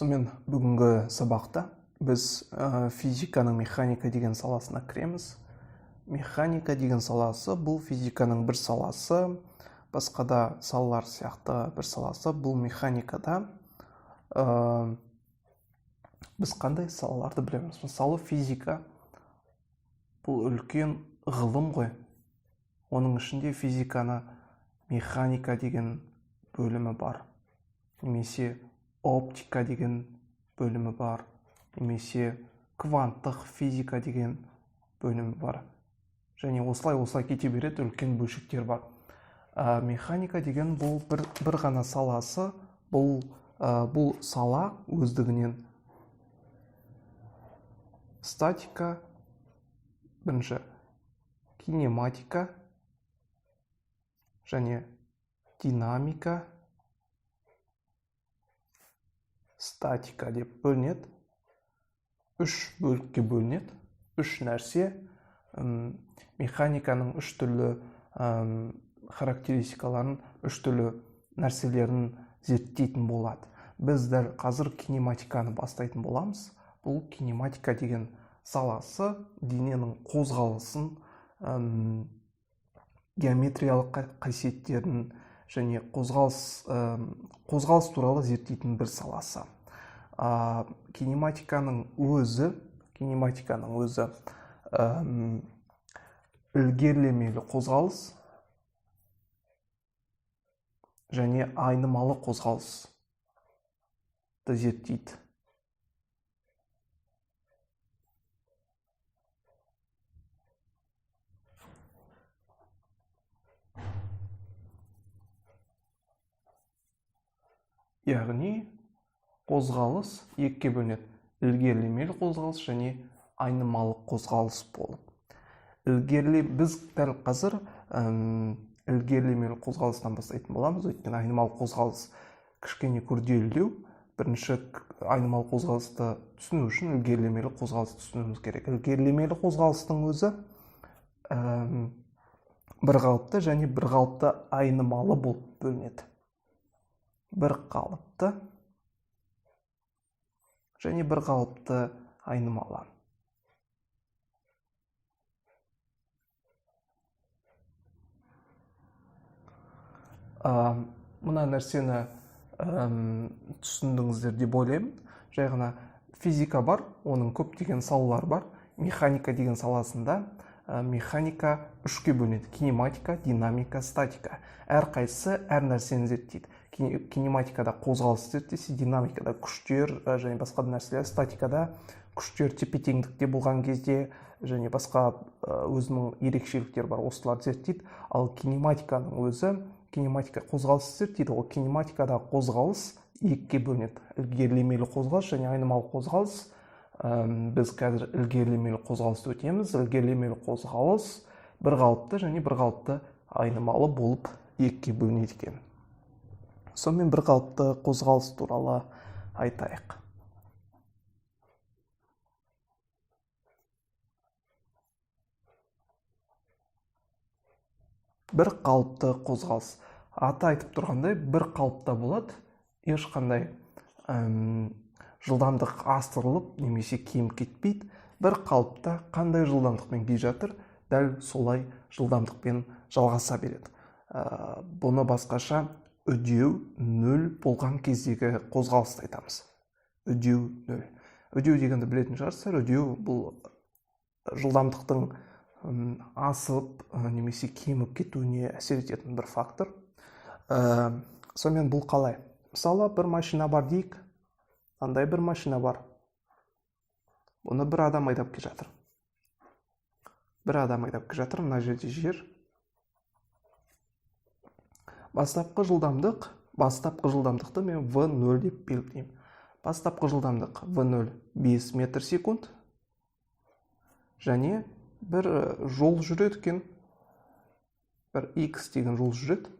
Сонымен, бүгінгі сабақта біз физиканың механика деген саласына кіреміз. Механика деген саласы бұл физиканың бір саласы, басқа да салалар сияқты бір саласы. Бұл механикада біз қандай салаларды білеміз? Мысалы, физика бұл үлкен ғылым ғой. Оның ішінде физиканы механика деген бөлімі бар, немесе оптика деген бөлімі бар, немесе кванттық физика деген бөлімі бар. Және осылай кете береді, үлкен бөлшектер бар. Механика деген бұл бір ғана саласы, бұл сала өздігінен статика, бірінші кинематика және динамика, статика деп бөлінеді. Үш бөлікке бөлінеді. Үш нәрсе, механиканың үш түрлі характеристикаларын, үш түрлі нәрселерін зерттейтін болады. Біз дәл қазір кинематиканы бастайтын боламыз. Бұл кинематика деген саласы дененің қозғалысын, геометриялық қасиеттерін және қозғалыс туралы зерттейтін бір саласы. Кинематиканың өзі ілгерілемелі қозғалыс және айнымалы қозғалысты зерттейді. Яғни қозғалыс екіге бөлінеді. Ілгерілемелі қозғалыс және айнымалы қозғалыс болып. Біз дәл қазір ілгерілемелі қозғалыстан бастайтын боламыз. Өйткені айнымалы қозғалыс кішкене күрделілеу. Бірінші айнымалы қозғалысты түсіну үшін ілгерілемелі қозғалысты түсінуіміз керек. Ілгерілемелі қозғалыстың өзі бірқалыпты және бірқалыпты айнымалы болып бөлінеді. Бірқалыпты және бірқалыпты айнымалы. Мына нәрсені түсіндіңіздер деп ойлаймын. Жай ғана физика бар, оның көптеген салалары бар. Механика деген саласында механика үшке бөлінеді. Кинематика, динамика, статика. Әрқайсысы әр нәрсені зерттейді. Кинематикада қозғалыс зерттесе, динамикада күштер және басқа да нәрселер, статикада күштер тепе-теңдікте болған кезде және басқа өзінің ерекшеліктері бар, осыларды зерттейді. Ал кинематиканың өзі, кинематика қозғалыс зерттейді. Ол кинематикада қозғалыс екіге бөлінеді. Ілгерілемелі қозғалыс және айнымалы қозғалыс. Біз қазір ілгерілемелі қозғалысты өтеміз. Ілгерілемелі қозғалыс бірқалыпты және бірқалыпты айнымалы болып екіге бөлінеді екен. Сонымен бірқалыпты қозғалыс туралы айтайық. Бірқалыпты қозғалыс. Аты айтып тұрғандай, бір қалыпта болады. Ешқандай жылдамдық асырылып немесе кем кетпейді. Бір қалыпта қандай жылдамдықпен келе жатыр, дәл солай жылдамдықпен жалғаса береді. Бұны басқаша үдеу нөл болған кездегі қозғалысты айтамыз. Үдеу нөл. Үдеу дегенді білетін шығарсыздар. Үдеу бұл жылдамдықтың асып немесе кеміп кетуіне әсер ететін бір фактор. Сонымен бұл қалай? Мысалы, бір машина бар дейік. Андай бір машина бар. Бұны бір адам айдап келе жатыр. Бір адам айдап келе жатыр. Мына жерде жер. Бастапқы жылдамдықты мен В нөл деп белгілеймін. Бастапқы жылдамдық В нөл 5 метр секунд. Және бір жол жүреді екен. Бір X деген жол жүреді.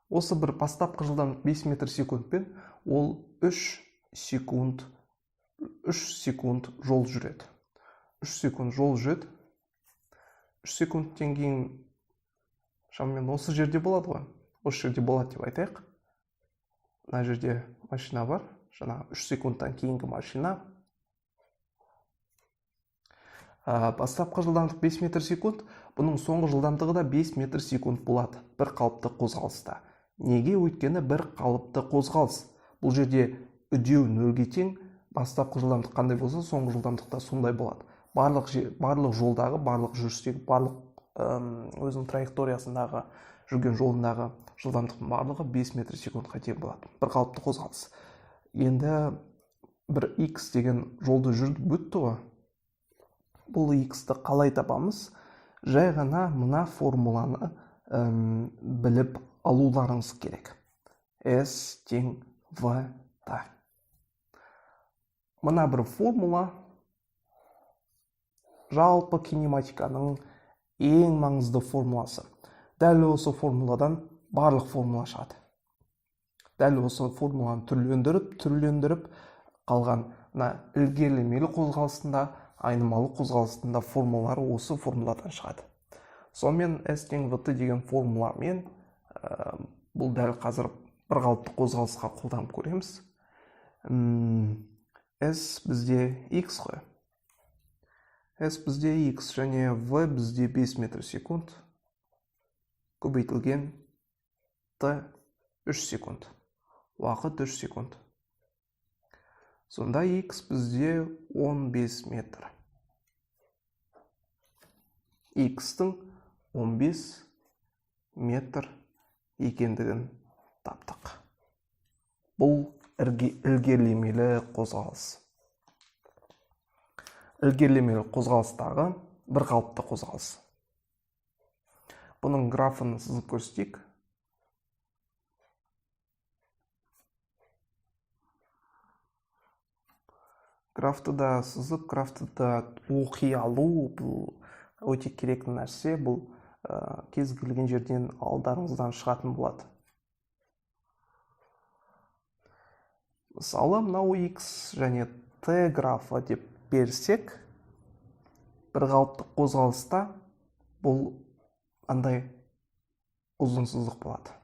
Осы бір бастапқы жылдамдық 5 метр секундпен ол 3 секунд жол жүреді. 3 секунд жол жүреді. 3 секундтен кейін шамамен осы жерде болады ғой. Осы жерде болады деп айтайық. Мына жерде машина бар, Жаңа 3 секундтан кейінгі машина. Бастапқы жылдамдық 5 метр секунд, бұның соңғы жылдамдығы да 5 метр секунд болады бір қалыпты қозғалыста. Неге? Өйткені бір қалыпты қозғалыс. Бұл жерде үдеу нөлге тең, бастапқы жылдамдық қандай болса, соңғы жылдамдық та сондай болады. Барлық жолдағы, барлық жүрістегі, барлық өзінің траекториясындағы, жүрген жолындағы жылдамдықтың барлығы 5 метр секундқа тең болады. Бір қалыпты қозғалыс. Енді бір x деген жолды жүріп өтті ғой. Бұл x-ті қалай табамыз? Жай ғана мына формуланы біліп алуларыңыз керек. S тең V T. Мына бір формула жалпы кинематиканың ең маңызды формуласы. Дәл осы формуладан барлық формула шығады. Дәл осы формуланы түрлендіріп қалған мына ілгерілемелі қозғалысында, айнымалы қозғалысында формулалары осы формуладан шығады. Сонымен S тең VT деген формуламен бұл дәл қазір бір қалыпты қозғалысқа қолданып көреміз. S бізде X қой. S бізде X және V бізде 5 метр секунд көбейтілген T 3 секунд. Уақыт 3 секунд. Сонда X бізде 15 метр. X-тің 15 метр екендігін таптық. Бұл ілгерілемелі қозғалыс. Ілгерілемелі қозғалыстағы бір қалыпты қозғалыс. Бұның графын сызып көрсетейік. Графты да сызып, графты да оқи алу бұл өте керекті нәрсе. Бұл кез келген жерден алдарыңыздан шығатын болады. Мысалы, мынау X және T графы деп берсек, бір қалыпты қозғалыста бұл андай ұзын сызық болады.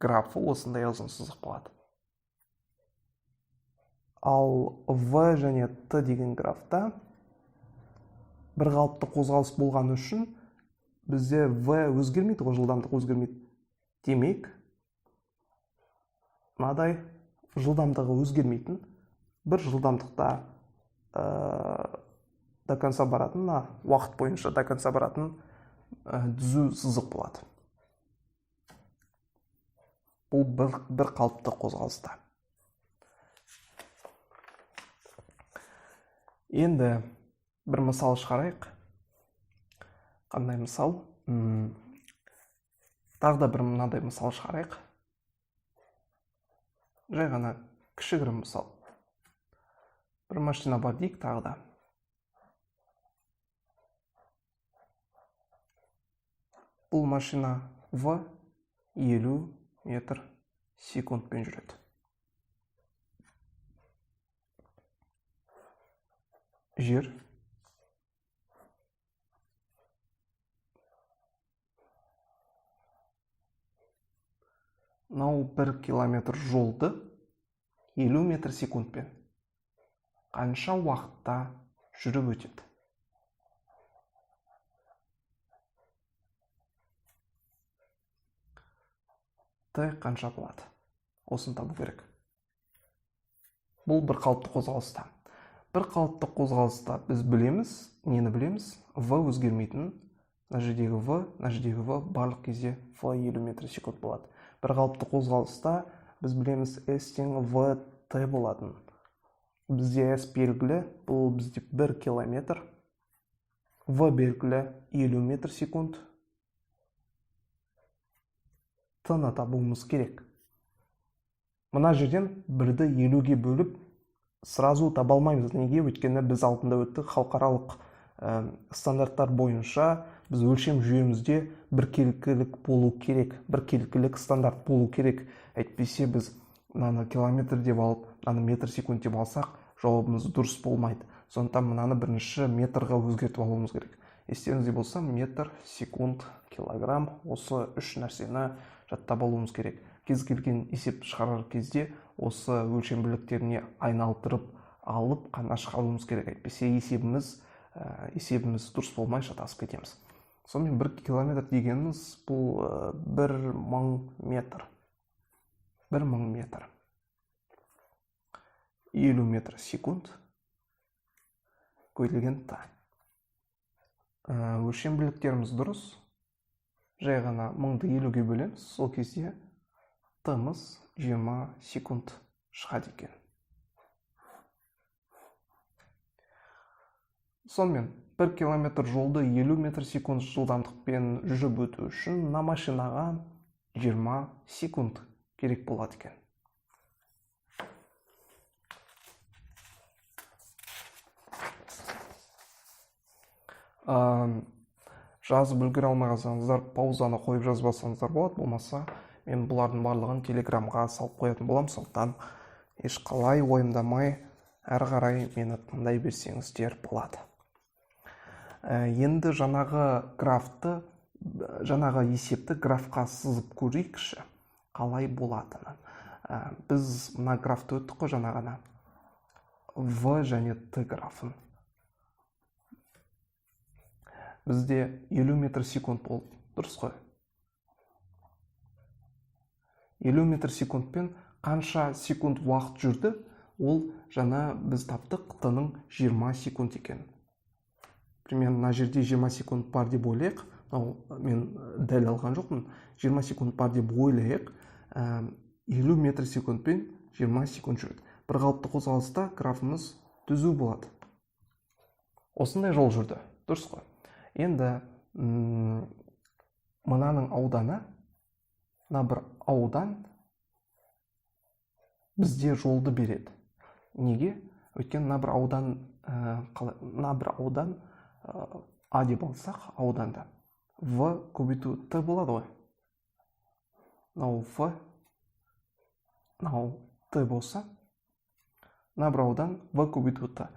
Графы осындай ұзын сызық болады. Ал V және T деген графта бір қалыпты қозғалыс болған үшін бізде V өзгермейді ғой, жылдамдық өзгермейді. Демек, мынадай жылдамдығы өзгермейтін бір жылдамдықта до конца баратын, уақыт бойынша до конца баратын түзу сызық болады. Бұл бір қалыпты қозғалыста. Енді бір мысал шығарайық. Қандай мысал? Тағы да бір мынадай мысал шығарайық. Жай ғана кішігірім мысал. Бір машина бар дейік тағы да. Бұл машина В 50 метр секундпен жүреді. Жер мынау 1 километр жолды 50 метр секундпен қанша уақытта жүріп өтеді? Т қанша болады? Осыны табу керек. Бұл бір қалыпты қозғалыста. Бір қалыпты қозғалыста біз білеміз, нені білеміз? В өзгермейтін. Мына жердегі В, мына жердегі В барлық кезде В 50 метр секунд болады. Бір қалыпты қозғалыста біз білеміз S тең В Т болатын. Бізде S белгілі, бұл бізде 1 километр. В белгілі 50 метр секунд. Т-ны табуымыз керек. Мына жерден 1-ді 50-ге бөліп сразу таба алмаймыз. Неге? Өйткені біз алдында өттік халықаралық стандарттар бойынша біз өлшем жүйемізде біркелкілік болу керек, біркелкілік стандарт болу керек. Әйтпесе біз мынаны километр деп алып, мынаны метр секунд деп алсақ, жауабымыз дұрыс болмайды. Сондықтан мынаны бірінші метрға өзгертіп алуымыз керек. Естеріңізде болса, метр, секунд, килограмм, осы үш нәрсені жаттап алуымыз керек. Кез келген есеп шығарар кезде осы өлшем бірліктеріне айналдырып алып қана шығаруымыз керек. Әйтпесе есебіміз дұрыс болмай шатасып кетеміз. Сонымен 1 километр дегеніміз бұл 1000 метр. 1000 метр. 50 метр секунд көбейтілген т. Өлшем бірліктеріміз дұрыс. Жай ғана 1000-ды 50-ге бөлеміз. Сол кезде т-мыз 20 секунд шығады екен. Сонымен 1 километр жолды 50 метр секунд жылдамдықпен жүріп өту үшін мына машинаға 20 секунд керек болады екен. Жазып үлгере алмай қалсаңыздар, паузаны қойып жазбасаңыздар болады. Болмаса, мен бұлардың барлығын телеграмға салып қоятын боламын. Сондықтан ешқалай уайымдамай әрі қарай мені тыңдай берсеңіздер болады. Енді жаңағы графты, жаңағы есепті графқа сызып көрейікші, қалай болатынын. Біз мына графты өттік қой жаңа ғана. В және Т графын. Бізде 50 метр секунд болды, дұрыс қой? 50 метр секундпен қанша секунд уақыт жүрді, ол жаңа біз таптық Т-ның 20 секунд екен. Примерно мына жерде 20 секунд бар деп ойлайық. Мен дәл алған жоқпын. 20 секунд бар деп ойлайық. 50 метр секундпен 20 секунд жүреді. Бір қалыпты қозғалыста графымыз түзу болады. Осындай жол жүрді, дұрыс қой? Енді мынаның ауданы, мына бір аудан бізде жолды береді. Неге? Өйткені мына бір аудан, мына бір аудан А деп алсақ, ауданда В көбейту Т болады ғой. Мынау В, мынау Т болса, мына бір аудан В көбейту Т.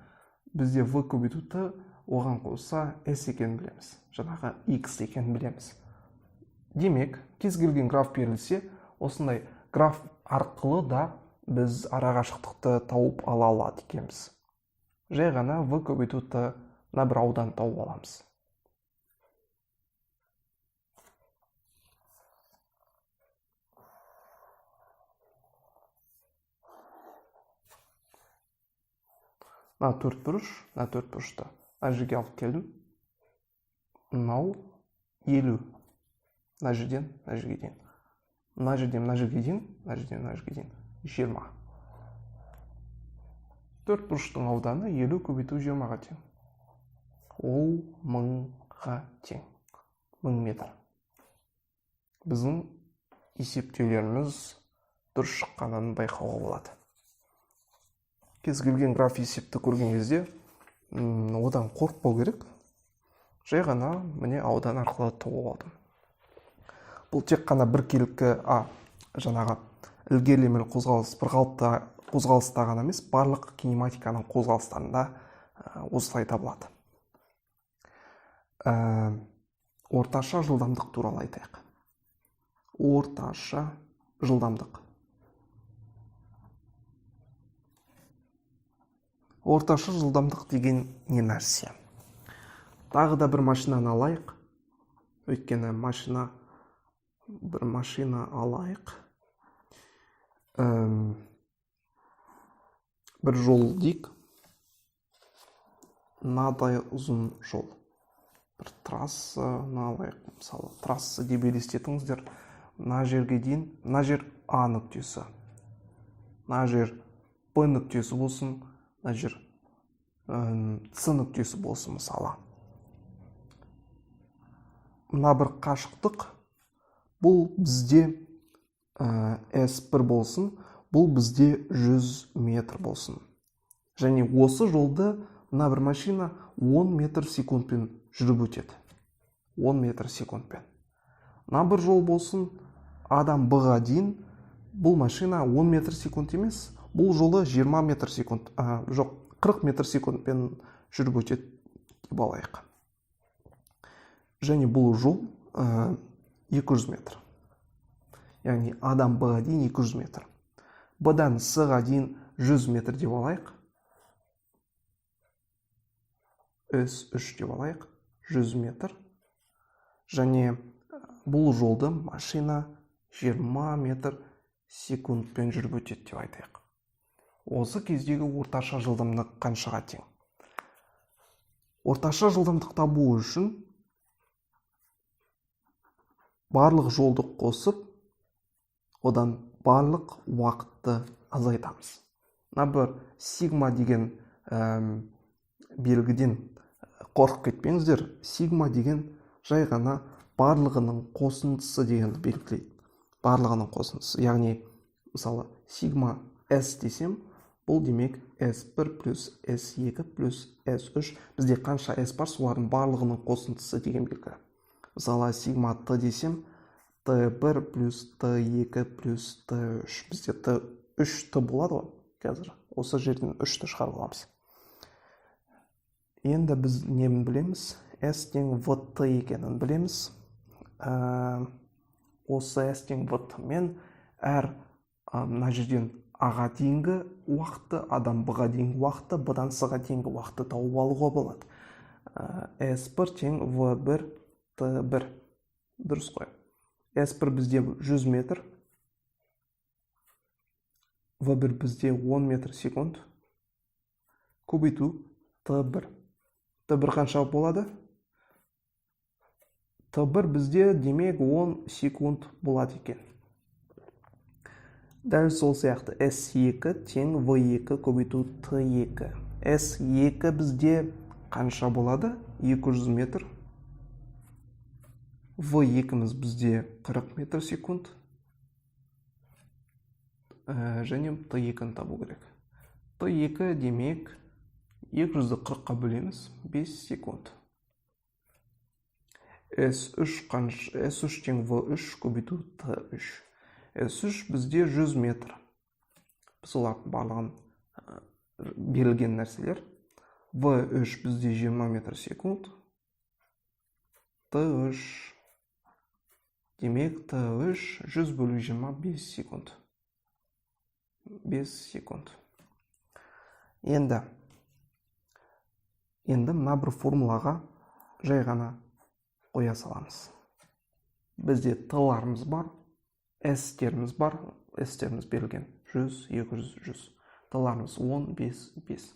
Бізде В көбейту Т оған қоса S екенін білеміз, жаңағы X екенін білеміз. Демек, кез келген граф берілсе, осындай граф арқылы да біз арақашықтықты тауып ала алады екенбіз. Жай ғана В көбейту Т мына бір аудан тауып аламыз. Мына төрт бұрыш, мына төрт бұрышты мына жерге алып келдім. Мынау 50. Мына жерден мына жерге дейін. Мына жерден мына жерге дейін, мына жерден мына жерге дейін 20. Төрт бұрыштың ауданы 50 көбейту 20-ға тең. Ол 1000-ға тең. 1000 метр. Біздің есептеулеріміз дұрыс шыққанын байқауға болады. Кез келген граф есепті көрген кезде одан қорықпау керек. Жай ғана міне аудан арқылы тауып алдым. Бұл тек қана біркелкі, жаңағы ілгерілемелі қозғалыс, бір қалыпты қозғалыста ғана емес, барлық кинематиканың қозғалыстарында осылай табылады. Орташа жылдамдық туралы айтайық. Орташа жылдамдық. Орташа жылдамдық деген не нәрсе? Тағы да бір машинаны алайық. Өйткені бір машина алайық. Бір жол дейік. Мынадай ұзын жол. Бір трассаны алайық. Мысалы, трасса деп елестетіңіздер. Мына жерге дейін, мына жер А нүктесі. Мына жер Б нүктесі болсын. Мына жер С нүктесі болсын, мысалы. Мына бір қашықтық, бұл бізде S1 болсын, бұл бізде 100 метр болсын. Және осы жолды мына бір машина 10 метр секундпен жүріп өтеді. 10 метр секундпен. Мына бір жол болсын, Адан Б-ға дейін бұл машина 10 метр секунд емес, бұл жолы 20 метр секунд, жоқ, 40 метр секундпен жүріп өтеді деп алайық. Және бұл жол 200 метр. Яғни А-дан Б-ға дейін 200 метр. Б-дан С-ға дейін 100 метр деп алайық. С3 деп алайық, 100 метр. Және бұл жолды машина 20 метр секундпен жүріп өтеді деп айтайық. Осы кездегі орташа жылдамдық қаншаға тең? Орташа жылдамдық табу үшін барлық жолды қосып, одан барлық уақытты азайтамыз. Мына бір сигма деген белгіден қорқып кетпеңіздер. Сигма деген жай ғана барлығының қосындысы дегенді белгілейді. Барлығының қосындысы. Яғни, мысалы, сигма S десем, бұл демек S1 плюс S2 плюс S3. Бізде қанша S бар, солардың барлығының қосындысы деген белгі. Мысалы, сигма Т десем, Т1 плюс Т2 плюс Т3. Бізде Т3 Т болады ғой. Қазір осы жерден 3-ті шығарып аламыз. Енді біз нені білеміз? S тең ВТ екенін білеміз. Осы S тең ВТ мен әр мына жерден А-ға дейінгі уақытты, А-дан Б-ға дейінгі уақытты, Б-дан С-ға дейінгі уақытты тауып алуға болады. S1 тең В1 Т1. Дұрыс қой. S1 бізде 100 метр. В1 бізде 10 метр секунд. Көбейту Т1. Т1 қанша болады? Т1 бізде демек 10 секунд болады екен. Дәл сол сияқты S2 тең В2 көбейту Т2. S2 бізде қанша болады? 200 метр. В2-міз бізде 40 метр секунд. Және Т2-ні табу керек. Т2 демек 200-ді 40-қа бөлеміз, 5 секунд. S3 S3 тең В3 көбейту Т3. S3 бізде 100 метр. Біз олардың барлығын берілген нәрселер. В3 бізде 20 метр секунд. Т3 демек Т3 100 бөлу 25 секунд. 5 секунд. Енді мына бір формулаға жай ғана қоя саламыз. Бізде Т-ларымыз бар, S-теріміз бар, S-теріміз берілген 100, 200, 100. Т-ларымыз 10, 5, 5.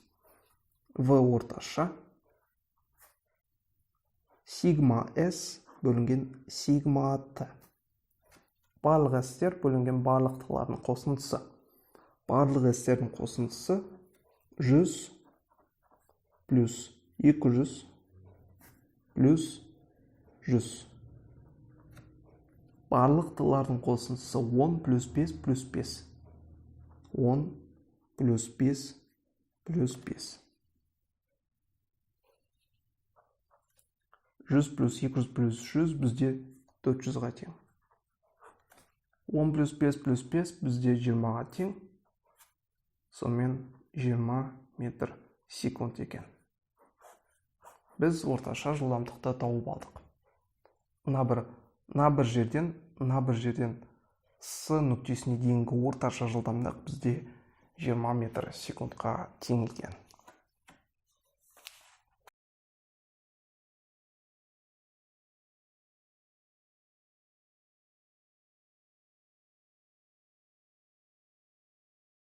В орташа сигма S бөлінген сигма Т. Барлық S-тер бөлінген барлық Т-лардың қосындысы. Барлық S-тердің қосындысы 100 плюс 200 плюс 100. Барлық Т-лардың қосындысы 10 плюс 5 плюс 5. 10 плюс 5 плюс 5. 100 плюс 200 плюс 100 бізде 400-ға тең. 10 плюс 5 плюс 5 бізде 20-ға тең. Сонымен 20 метр секунд екен. Біз орташа жылдамдықты тауып алдық. Мына бір жерден С нүктесіне дейінгі орташа жылдамдық бізде 20 метр секундқа тең екен.